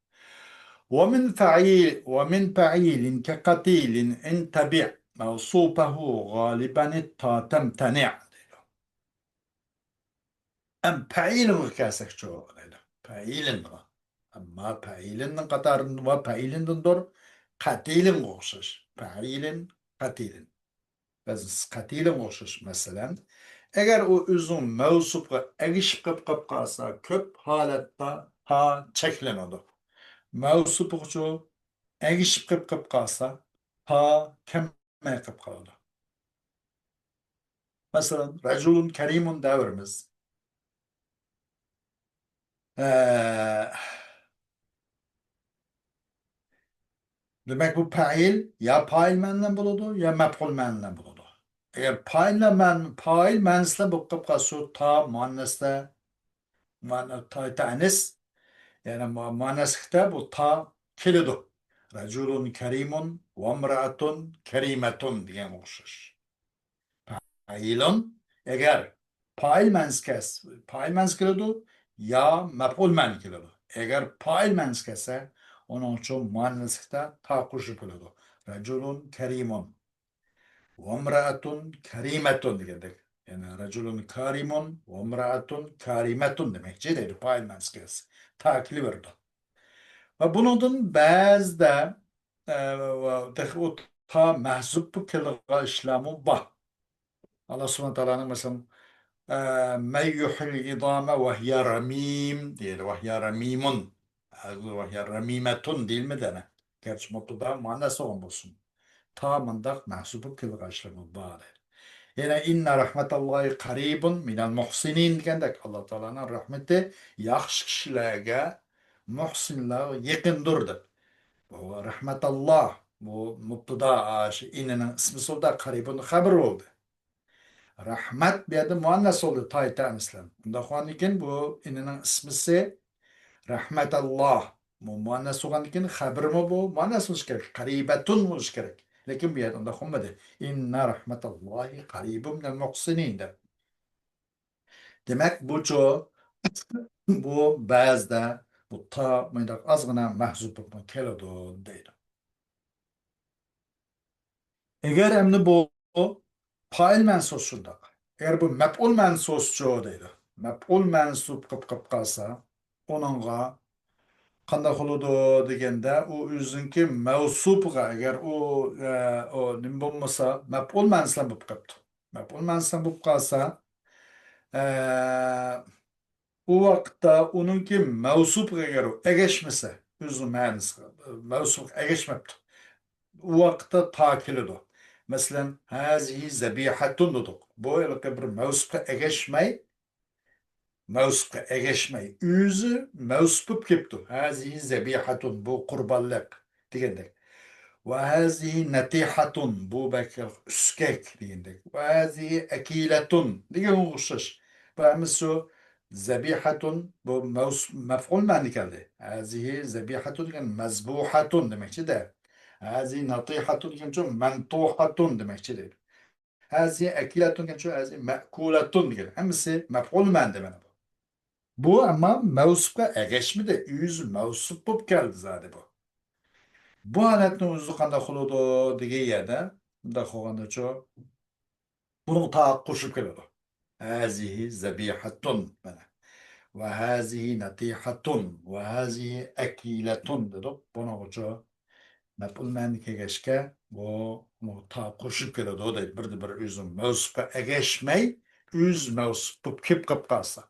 ومن فعيل، ومن فعيل كقتيل إن تبع موصوفه غالبا التاء تمتنع دەيدۇ. ئەم پەئىلىنغا كەلسەكچۇ دەيدۇ. پەئىلىنغا. ئەمما پەئىلىننىڭ قاتارىدىن ۋە پەئىلىندىندۇر. قەتىلىنغا ئوخشاش. پەئىلىن، قەتىلىن. بەزىسى قەتىلىنغا ئوخشاش. مەسىلەن، ئەگەر ئۇ ئۆزىنىڭ مەۋسۇپىغا ئەگىشىپ قېلىپ قېلىپ قالسا، كۆپ ھالەتتە تا چەكلىنىدۇ. مەۋسۇپىغىچۇ ئەگىشىپ قېلىپ قېلىپ قالسا، تا كەم قېلىپ قالىدۇ. مەسىلەن، رەجۇلۇن كەرىمۇن دەۋرىمىز. ئە، دېمەك، بۇ پەئىل يا پائىل مەنىدە بولىدۇ، يا مەپئۇل مەنىدە بولىدۇ. ئەگەر پائىل مەن-، پائىل مەنىسىدە بولۇپ قالسا، تا مۇئەننەستە مۇئەننەس، تايتا ئەنىس، يەنى مۇ-، مۇئەننەسلىكتە بۇ تا كېلىدۇ. رەجۇلۇن كەرىمۇن، ۋەمرەئەتۇن كەرىمەتۇن دېگەنگە ئوخشاش. پەئىلۇن، ئەگەر پائىل مەنىسى كەلسە، پائىل مەنىسى كېلىدۇ، يا مەپئۇل مەنە كېلىدۇ. ئەگەر پائىل مەنىسى كەلسە، ئۇنىڭ ئۈچۈن مۇئەننەسلىكتە تا قوشۇلۇپ كېلىدۇ. رەجۇلۇن كەرىمۇن. ۋەمرەئەتۇن كەرىمەتۇن دېگەندەك. يەنى رجل كارم وامرأة كارمة دېمەكچى دەيدۇ، پائىل مەنىسى كەلسە. تا كېلىۋېرىدۇ. ۋە بۇنىڭدىن بەزىدە، ئە، ۋە تېخى ئۇ تا مەھزۇپ بولۇپ كېلىدىغان ئىشلارمۇ بار. ئاللا سۇبھانە تائالانىڭ، مەسىلەن، ئە، مەن يۇھيىل ئىزامە ۋەھىيە رەمىم دەيدۇ. ۋەھىيە رەمىمۇن. ۋەھىيە رەمىمەتۇن دېيىلمىدى ئەنە. گەرچە مۇبتەدا مۇئەننەس بولغان بولسۇن. تا مۇنداق مەھزۇپ بولۇپ كېلىدىغان ئىشلارمۇ بار دەيدۇ. يەنە ئىننە رەھمەتاللاھى قەرىبۇن مىنەل مۇھسىنىن دېگەندەك، ئاللا تائالانىڭ رەھمىتى ياخشى كىشىلەرگە، مۇھسىنلارغا يېقىندۇر دەپ. بۇ رەھمەتاللا، بۇ مۇبتەدا، ئاشۇ ئىننىنىڭ ئىسمى بولدى، قەرىبۇن خەبىرى بولدى. رەھمەت بۇ يەردە مۇئەننەس بولدى، تايتا ئەنىسلەن. ئۇنداق بولغاندىكىن بۇ ئىننىنىڭ ئىسمىسى رەھمەتاللا. بۇ مۇئەننەس بولغاندىكىن خەبىرىمۇ بۇ مۇئەننەس بولۇشى كېرەك. قەرىبەتۇن بولۇشى كېرەك. لېكىن بۇ يەردە ئۇنداق بولمىدى. ئىننە رەھمەتاللاھى قەرىبۇن مىنەل مۇھسىنىن دەپ. دېمەك، بۇچۇ، بۇ بەزىدە بۇ تا مۇنداق ئازغىنە مەھزۇپ بولۇپ كېلىدۇ دەيدۇ. ئەگەر ئەمدى بۇ پائىل مەنسۇپ شۇنداق. ئەگەر بۇ مەپئۇل مەنسۇپچۇ دەيدۇ. مەپئۇل مەنسۇپ قىپ قىپ قالسا، ئۇنىڭغا قانداق بولىدۇ دېگەندە، ئۇ ئۆزىنىڭكى مەۋسۇپىغا، ئەگەر ئۇ، ئە، ئۇ نېمە بولمىسا، مەپئۇل مەنسۇپ بولۇپ قاپتۇ. مەپئۇل مەنسۇپ بولۇپ قالسا، ئە، ئۇ ۋاقىتتا ئۇنىڭكى مەۋسۇپىغا ئەگەر ئۇ ئەگەشمىسە، ئۆزىنىڭ مەنىسىگە، مەۋسۇپىغا ئەگەشمەپتۇ. ئۇ ۋاقىتتا تا كېلىدۇ. مەسىلەن، ھازىھى زەبىھەتۇن دېدۇق. بۇ ھېلىقى بىر مەۋسۇپقا ئەگەشمەي، مەۋسۇپقا ئەگەشمەي، ئۆزى مەۋسۇپ بولۇپ كېلىپتۇ. ھازىھى زەبىھەتۇن، بۇ قۇربانلىق دېگەندەك. ۋە ھازىھى نەتىھەتۇن، بۇ بەك ئۈسكەك دېگەندەك. ۋە ھازىھى ئەكىلەتۇن دېگەنگە ئوخشاش. بۇ ھەممىسى شۇ زەبىھەتۇن، بۇ مەۋس-، مەفئۇل مەنىدە كەلدى. ھازىھى زەبىھەتۇن دېگەن مەزبۇھەتۇن دېمەكچىدە. ھازىھى نەتىھەتۇن دېگەن شۇ مەنتۇھەتۇن دېمەكچى دەيدۇ. ھازىھى ئەكىلەتۇن دېگەن شۇ ھازىھى مەئكۇلەتۇن دېگەن. ھەممىسى مەفئۇل مەنىدە مانا بۇ. بۇ ئەمما مەۋسۇپقا ئەگەشمىدى. ئۆزى مەۋسۇپ بولۇپ كەلدى زادى بۇ. بۇ ھالەتنىڭ ئۆزى قانداق بولىدۇ دېگەن يەردە، مۇنداق بولغاندىچۇ، بۇنىڭغا تا قوشۇلۇپ كېلىدۇ. ھازىھى زەبىھەتۇن، مانا. ۋە ھازىھى نەتىھەتۇن، ۋە ھازىھى ئەكىلەتۇن دېدۇق. بۇنىڭغىچۇ مەپئۇل مەنىدە كەلگەچكە، بۇ، بۇ تا قوشۇلۇپ كېلىدۇ دەيدۇ. بىردە بىر ئۆزى مەۋسۇپقا ئەگەشمەي، ئۆزى مەۋسۇپ بولۇپ كېلىپ قېلىپ قالسا.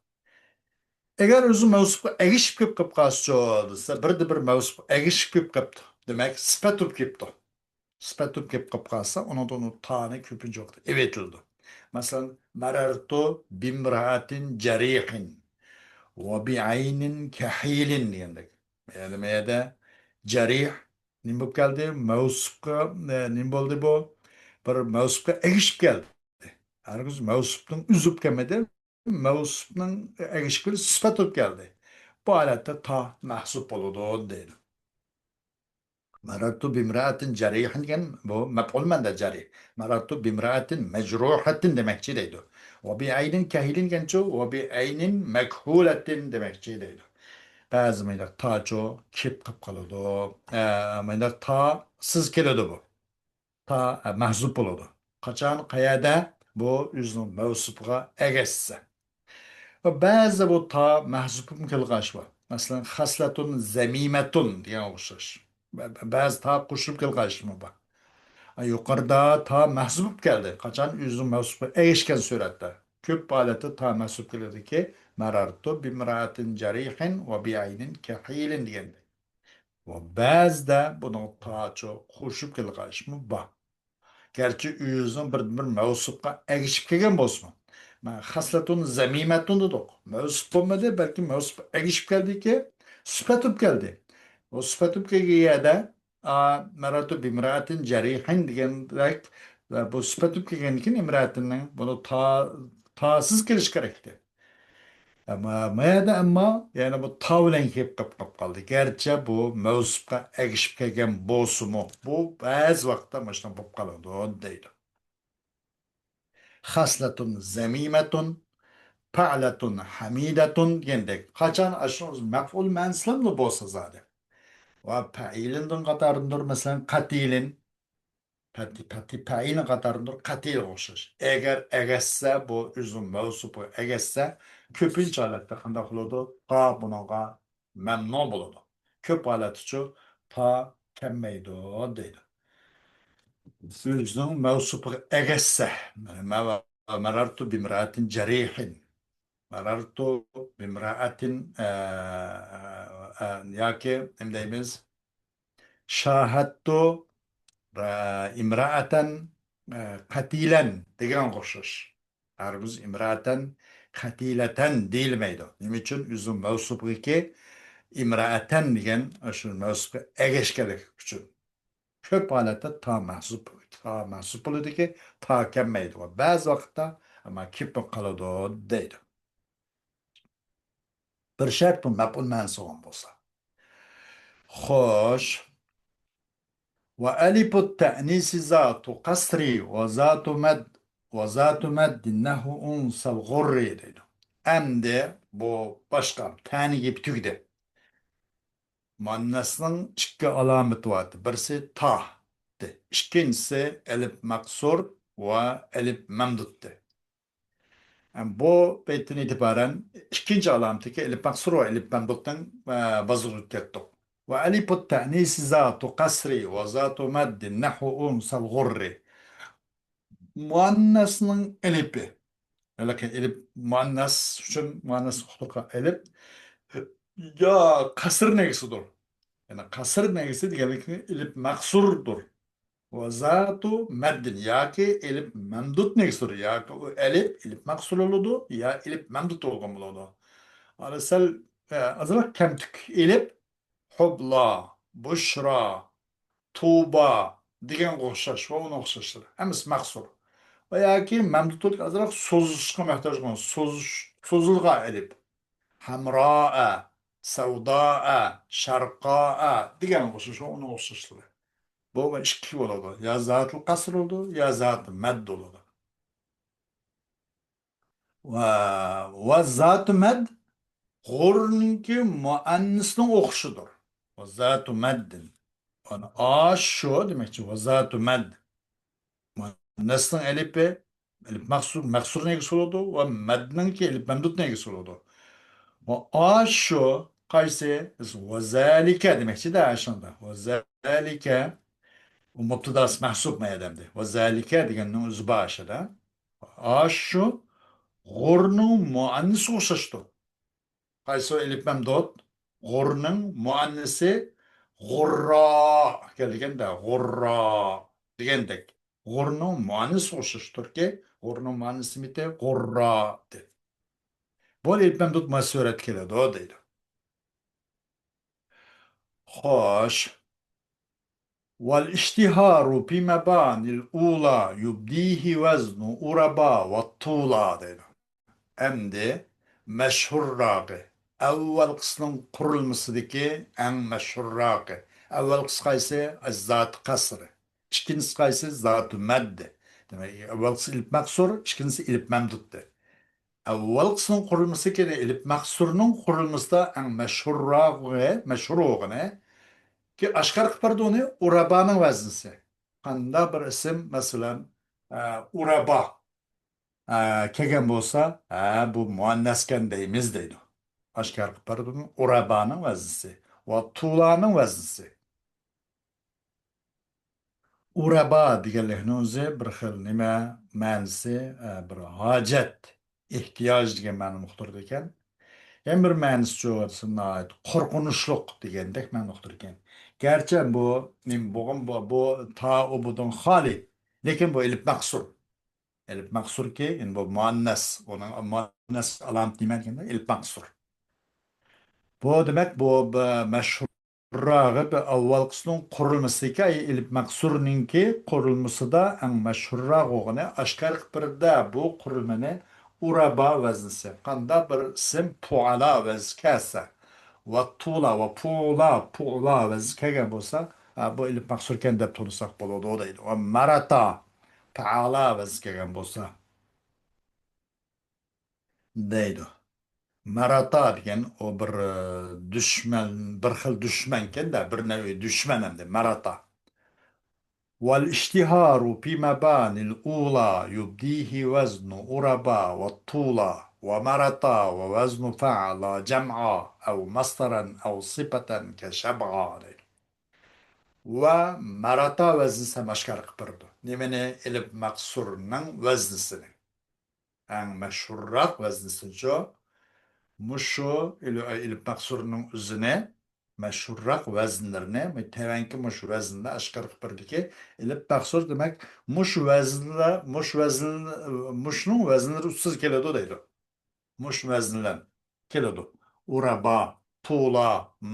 ئەگەر ئۆزى مەۋسۇپقا ئەگىشىپ كېلىپ قېلىپ قالسىچۇ دېسە، بىردە بىر مەۋسۇپقا ئەگىشىپ كېلىپ قېلىپتۇ. دېمەك، سۈپەت بولۇپ كېلىپتۇ. سۈپەت بولۇپ كېلىپ قېلىپ قالسا، ئۇنىڭدا ئۇنىڭ تانى كۆپىنچە ۋاقىتتا ئېۋېتىلىدۇ. مەسىلەن، مەرەرتۇ بىمرائەتىن جەرىھىن ۋە بىئەينىن كەھىلىن دېگەندەك. يەنى ما يەردە جەرىھ نېمە بولۇپ كەلدى؟ مەۋسۇپقا، ئە، نېمە بولدى بۇ؟ بىر مەۋسۇپقا ئەگىشىپ كەلدى. ھەرگىز مەۋسۇپنىڭ ئۆزى بولۇپ كەلمىدى. مەۋسۇپنىڭ ئەگىشىپ كېلىش سۈپەت بولۇپ كەلدى. بۇ ھالەتتە تا مەھزۇپ بولىدۇ دەيدۇ. مەرەرتۇ بىمرائەتىن جەرىھىن دېگەن بۇ مەپئۇل مەنىدە جەرىھ. مەرەرتۇ بىمرائەتىن مەجرۇھەتىن دېمەكچى دەيدۇ. ۋە بىئەينىن كەھىلىن دېگەنچۇ، ۋە بىئەينىن مەكھۇلەتىن دېمەكچى دەيدۇ. بەزى مۇنداق تاچۇ كېپ قېلىپ قالىدۇ. ئە، مۇنداق تاسىز كېلىدۇ بۇ. تا، ئە، مەھزۇپ بولىدۇ. قاچان، قەيەردە؟ بۇ ئۆزىنىڭ مەۋسۇپىغا ئەگەشسە. ۋە بەزىدە بۇ تا مەھزۇپمۇ كېلىدىغان ئىش بار. مەسىلەن، خەسلەتۇن زەمىمەتۇن دېگەن ئوخشاش. بە-، بە-، بەزى تا قوشۇلۇپ كېلىدىغان ئىشمۇ بار. ئە، يۇقىرىدا تا مەھزۇپ كەلدى. قاچان؟ ئۆزىنىڭ مەۋسۇپىغا ئەگەشكەن سۈرەتتە. كۆپ ھالەتتە تا مەھزۇپ كېلىدۇكى، مەرەرتۇ بىمرائەتىن جەرىھىن ۋە بىئەينىن كەھىلىن دېگەندەك. ۋە بەزىدە بۇنىڭغا تاچۇ قوشۇپ كېلىدىغان ئىشمۇ بار. گەرچە ئۆزىنىڭ بىردىنبىر مەۋسۇپقا ئەگىشىپ كەلگەن بولسىمۇ. مانا خەسلەتۇن زەمىمەتۇن دېدۇق. مەۋسۇپ بولمىدى، بەلكى مەۋسۇپقا ئەگىشىپ كەلدىكى، سۈپەت بولۇپ كەلدى. ئۇ سۈپەت بولۇپ كەلگەن يەردە، ئا، مەرەرتۇ بىمرائەتىن جەرىھىن دېگەندەك، ۋە بۇ سۈپەت بولۇپ كەلگەندىكىن ئىمرائەتىننىڭ بۇنى تا، تاسىز كېلىشى كېرەكتى. ئەمما، ما يەردە ئەمما، يەنى بۇ تا بىلەن كېلىپ قېلىپ قالدى. گەرچە بۇ مەۋسۇپقا ئەگىشىپ كەلگەن بولسىمۇ، بۇ بەزى ۋاقىتتا مۇشۇنداق بولۇپ قالىدۇ، دەيدۇ. خەسلەتۇن زەمىمەتۇن، پەئلەتۇن ھەمىدەتۇن دېگەندەك. قاچان ئاشۇ مەپئۇل مەنىسىلەرمۇ بولسا زادى. ۋە پەئىلىندىن قاتارىدۇر، مەسىلەن، قەتىلىن، پەتى، پەتى، پەئىلنىڭ قاتارىدۇر، قەتىلگە ئوخشاش. ئەگەر ئەگەشسە، بۇ ئۆزىنىڭ مەۋسۇپىغا ئەگەشسە، كۆپىنچە ھالەتتە قانداق بولىدۇ؟ تا بۇنىڭغا مەمنۇ بولىدۇ. كۆپ ھالەتتىچۇ تا كەلمەيدۇ دەيدۇ. ئۆزىنىڭ مەۋسۇپىغا ئەگەشسە، مەن-، مەرەرتۇ بىمرائەتىن جەرىھىن، مەرەرتۇ بىمرائەتىن، ئە، ئە، ياكى نېمە دەيمىز؟ شاھەتتۇ، ئە، ئىمرائەتەن، ئە، قەتىلەن دېگەنگە ئوخشاش. ھەرگىز ئىمرائەتەن، قەتىلەتەن دېيىلمەيدۇ. نېمە ئۈچۈن؟ ئۆزىنىڭ مەۋسۇپىغىكى ئىمرائەتەن دېگەن ئاشۇ مەۋسۇپقا ئەگەشكەنلىكى ئۈچۈن. كۆپ ھالەتتە تا مەھزۇپ، تا مەھزۇپ بولىدۇكى، تا كەلمەيدۇ. بەزى ۋاقىتتا ئەمما كېلىپ قالىدۇ دەيدۇ. بىر شەرت بۇ مەپئۇل مەنىسى بولغان بولسا. خوش. وألف التأنيث ذات قصر وذات مد، وذات مد نحو أنثى الغر دەيدۇ. ئەمدى بۇ باشقا تەنىڭ گېپى تۈگىدى. مۇئەننەسنىڭ ئىككى ئالامىتى بار. بىرسى تا، ئىككىنچىسى ئەلىپ مەقسۇر ۋە ئەلىپ مەمدۇت. بۇ بەيتتىن ئېتىبارەن ئىككىنچى ئالامىتىگە ئېلىپ مەقسۇر ۋە ئېلىپ مەمدۇتنىڭ، ئە، بازىغا ئۆتۈپ كەتتۇق. وألف التأنيث ذات قصر وذات مد نحو أنثى الغر. مۇئەننەسنىڭ ئېلىپى. ھېلىقى ئېلىپ مۇئەننەس ئۈچۈن مۇئەننەس ئۇقتۇرغا ئېلىپ. يا قەسر نېگىسىدۇر. يەنى قەسر نېگىسى دېگەنلىكى ئېلىپ مەقسۇردۇر. ۋە زاتۇ مەددىن ياكى ئېلىپ مەمدۇت نېگىسىدۇر. ياكى ئۇ ئەلىپ، ئېلىپ مەقسۇر بولىدۇ، يا ئېلىپ مەمدۇت بولغان بولىدۇ. ئارا سەل، ئە، ئازراق كەمتۈك ئېلىپ، ھۇبلا، بۇشرا، تۇبا دېگەنگە ئوخشاش ۋە ئۇنىڭ ئوخشاشلىرى. ھەممىسى مەقسۇر. ۋە ياكى مەمدۇتلۇق ئازراق سوزۇشقا مۆھتاج بولغان، سوزۇش، سوزۇلغان ئېلىپ. ھەمرائە، سەۋدائە، شەرقائە دېگەنگە ئوخشاش ۋە ئۇنىڭ ئوخشاشلىرى. بۇ ئىككى بولىدۇ. يا زاتىل قەسر بولىدۇ، يا زاتىل مەد بولىدۇ. ۋە، ۋە زاتۇ مەد غۇرنىڭكى مۇئەننىسنىڭ ئوخشىشىدۇر. ۋە زاتۇ مەددىن. يەنى ئاشۇ دېمەكچى، ۋە زاتۇ مەد. مۇئەننەسنىڭ ئەلىپى، ئەلىپ مەقسۇر، مەقسۇرنىڭ ئىگىسى بولىدۇ ۋە مەدنىڭكى ئەلىپ مەمدۇتنىڭ ئىگىسى بولىدۇ. ۋە ئاشۇ قايسى؟ ۋە زالىكە دېمەكچىدە ئاشۇندا. ۋە زالىكە، ئۇ مۇبتىداسى مەھسۇب ما ئادەمدە. ۋە زالىكە دېگەننىڭ ئۆزى بار ئاشۇدا. ئاشۇ غۇرنىڭ مۇئەننىسىگە ئوخشاشتۇر. قايسى ئېلىپ مەمدۇت؟ غۇرنىڭ مۇئەننىسى غۇررا كەلگەندە، غۇررا دېگەندەك. غۇرنىڭ مۇئەننىسىگە ئوخشاشتۇركى، غۇرنىڭ مۇئەننىسى مىتى؟ غۇررا دەپ. بۇ ئېلىپ مەمدۇت ما سۈرەتكە كېلىدۇ دەيدۇ. خوش. والاشتهار في مباني الأولى يبديه وزن أربا وطولا دەيدۇ. ئەمدى مەشھۇرراقى، ئەۋۋەلقىسىنىڭ قۇرۇلمىسىدىكى ئەڭ مەشھۇرراقى. ئەۋۋەلقىسى قايسى؟ زاتى قەسرى. ئىككىنچىسى قايسى؟ زاتى مەددى. دېمەك، ئەۋۋەلقىسى ئېلىپ مەقسۇر، ئىككىنچىسى ئېلىپ مەمدۇتتى. ئەۋۋەلقىسىنىڭ قۇرۇلمىسى كېلە ئېلىپ مەقسۇرنىڭ قۇرۇلمىسىدا ئەڭ مەشھۇرراقى، مەشھۇر بولغىنى، كى ئاشكارا قىلىپ بەردى ئۇنى ئۇرابانىڭ ۋەزنىسى. قانداق بىر ئىسىم، مەسىلەن، ئە، ئۇرابا، ئە، كەلگەن بولسا، ھە، بۇ مۇئەننەسكەن دەيمىز دەيدۇ. ئاشكارا قىلىپ بەردى ئۇنى ئۇرابانىڭ ۋەزنىسى ۋە تۇلانىڭ ۋەزنىسى. ئۇرابا دېگەنلىكنىڭ ئۆزى بىر خىل نېمە مەنىسى، ئە، بىر ھاجەت، ئېھتىياج دېگەن مەنىنى ئۇقتۇرىدىكەن. يەنە بىر مەنىسىچۇ دېسە، ناھايىتى قورقۇنچلۇق دېگەندەك مەنىنى ئۇقتۇرىدىكەن. گەرچە بۇ نېمە بولغان، بۇ، بۇ تا ئۇ بۇدىن خالىي، لېكىن بۇ ئېلىپ مەقسۇر. ئېلىپ مەقسۇركى، يەنى بۇ مۇئەننەس، ئۇنىڭ مۇئەننەس ئالامىتى نېمە دېگەندە، ئېلىپ مەقسۇر. بۇ دېمەك، بۇ، بۇ مەشھۇر راغىب ئاۋۋالقىسىنىڭ قۇرۇلمىسىدىكى، ئەي، ئېلىپ مەقسۇرنىڭكى قۇرۇلمىسىدا ئەڭ مەشھۇرراق بولغىنى ئاشكارا قىلىپ بەردى بۇ قۇرۇلمىنى ئۇرابا ۋەزنىسى. قانداق بىر ئىسىم پۇئالا ۋەزنى كەلسە ۋە تۇلا ۋە پۇلا، پۇئلا ۋەزنى كەلگەن بولسا، ھە، بۇ ئېلىپ مەقسۇركەن دەپ تونۇساق بولىدۇ دەيدۇ. ۋە مەراتا، پەئالا ۋەزنى كەلگەن بولسا. دەيدۇ. مەراتا دېگەن ئۇ بىر، ئى، دۈشمەن، بىر خىل دۈشمەنكەن-دە، بىر نەۋى دۈشمەن ئەمدى، مەراتا. والاشتهار في مبان الأولى يبديه وزن أربا والطولى ومرتا ووزن فعلى جمعا أو مصدرا أو صفة كشبعا دەيدۇ. ۋە مەرەتا ۋەزنىسى ھەم ئاشكارا قىلىپ بېرىدۇ. نېمىنى؟ ئېلىپ مەقسۇرنىڭ ۋەزنىسىنى. ئەڭ مەشھۇرراق ۋەزنىسىچۇ؟ مۇشۇ ئېلىپ مەقسۇرنىڭ ئۆزىنى، مەشھۇرراق ۋەزىنلىرىنى، تۆۋەنكى مۇشۇ ۋەزىننى ئاشكارا قىلىپ بېرىدۇكى، ئېلىپ مەقسۇر دېمەك، مۇشۇ ۋەزىنلەر، مۇشۇ ۋەزىن، مۇشۇنىڭ ۋەزىنلىرى ئۈستىدە كېلىدۇ دەيدۇ. مۇشۇ ۋەزىنلەر كېلىدۇ. ئۇرەبا، تۇلا،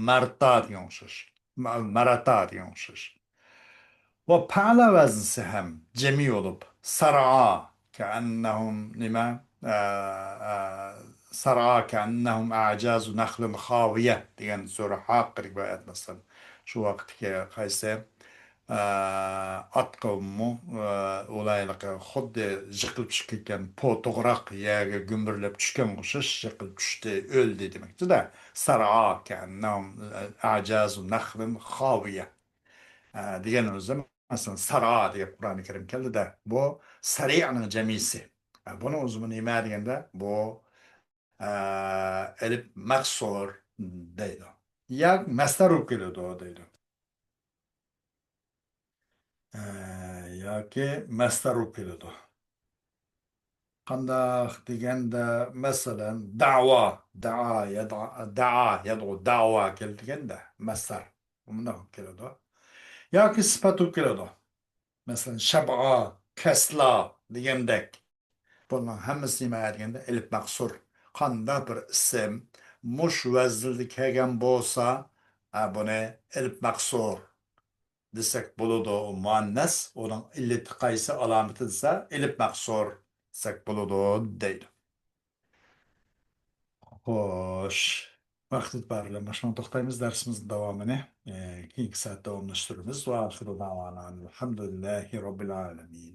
مەرتا دېگەن ئوخشاش. مە-، مەرەتا دېگەن ئوخشاش. ۋە پەئلە ۋەزنىسى ھەم جەمئىي بولۇپ، سەرئا، كەئەننەھۇم نېمە؟ ئە، ئە، سەرئا كەئەننەھۇم ئەجازۇ نەخلىن خاۋىيە دېگەن سۈرە ھاققىدىكى ئايەت مەسىلەن. شۇ ۋاقىتتىكى قايسى، ئە، ئات قەۋمىمۇ، ئە، ئۇلار ھېلىقى خۇددى يىقىلىپ چۈشۈپ كەتكەن پو توغراق يەرگە گۈمبۈرلەپ چۈشكەنگە ئوخشاش يىقىلىپ چۈشتى، ئۆلدى دېمەكچىدە. سەرئا كەئەننەھۇم ئەجازۇ نەخلىن خاۋىيە. ئە، دېگەن ئۆزى، مەسىلەن، سەرئا دەپ قۇرئانى كەرىم كەلدىدە، بۇ سەرىئنىڭ جەمئىسى. ئە، بۇنىڭ ئۆزىمۇ نېمە دېگەندە، بۇ، ئە، ئېلىپ مەقسۇر دەيدۇ. ياكى مەسدەر بولۇپ كېلىدۇ دەيدۇ. ئە، ياكى مەسدەر بولۇپ كېلىدۇ. قانداق دېگەندە، مەسىلەن، دەئۋا، دەئا، يەدئا، دەئا، يەدئۇ، دەئۋا كېلىدىكەندە، مەسدەر. مۇنداق بولۇپ كېلىدۇ. ياكى سۈپەت بولۇپ كېلىدۇ. مەسىلەن، شەبئا، كەسلا دېگەندەك. بۇنىڭ ھەممىسى نېمە دېگەندە، ئېلىپ مەقسۇر. قانداق بىر ئىسىم مۇش ۋەزىندە كەلگەن بولسا، ھە، بۇنى ئېلىپ مەقسۇر دېسەك بولىدۇ، مۇئەننەس، ئۇنىڭ ئىللىتى قايسى، ئالامىتى دېسە، ئېلىپ مەقسۇر دېسەك بولىدۇ، دەيدۇ. خوش، ۋاقىت ئېتىبارى بىلەن مۇشۇنىڭغا توختايمىز. دەرسىمىزنىڭ داۋامىنى، ئە، كېيىنكى سائەت داۋاملاشتۇرىمىز. ۋە ئاخىرۇ دەئۋانا ئەلھەمدۇلىللاھى رەببىل ئالەمىن.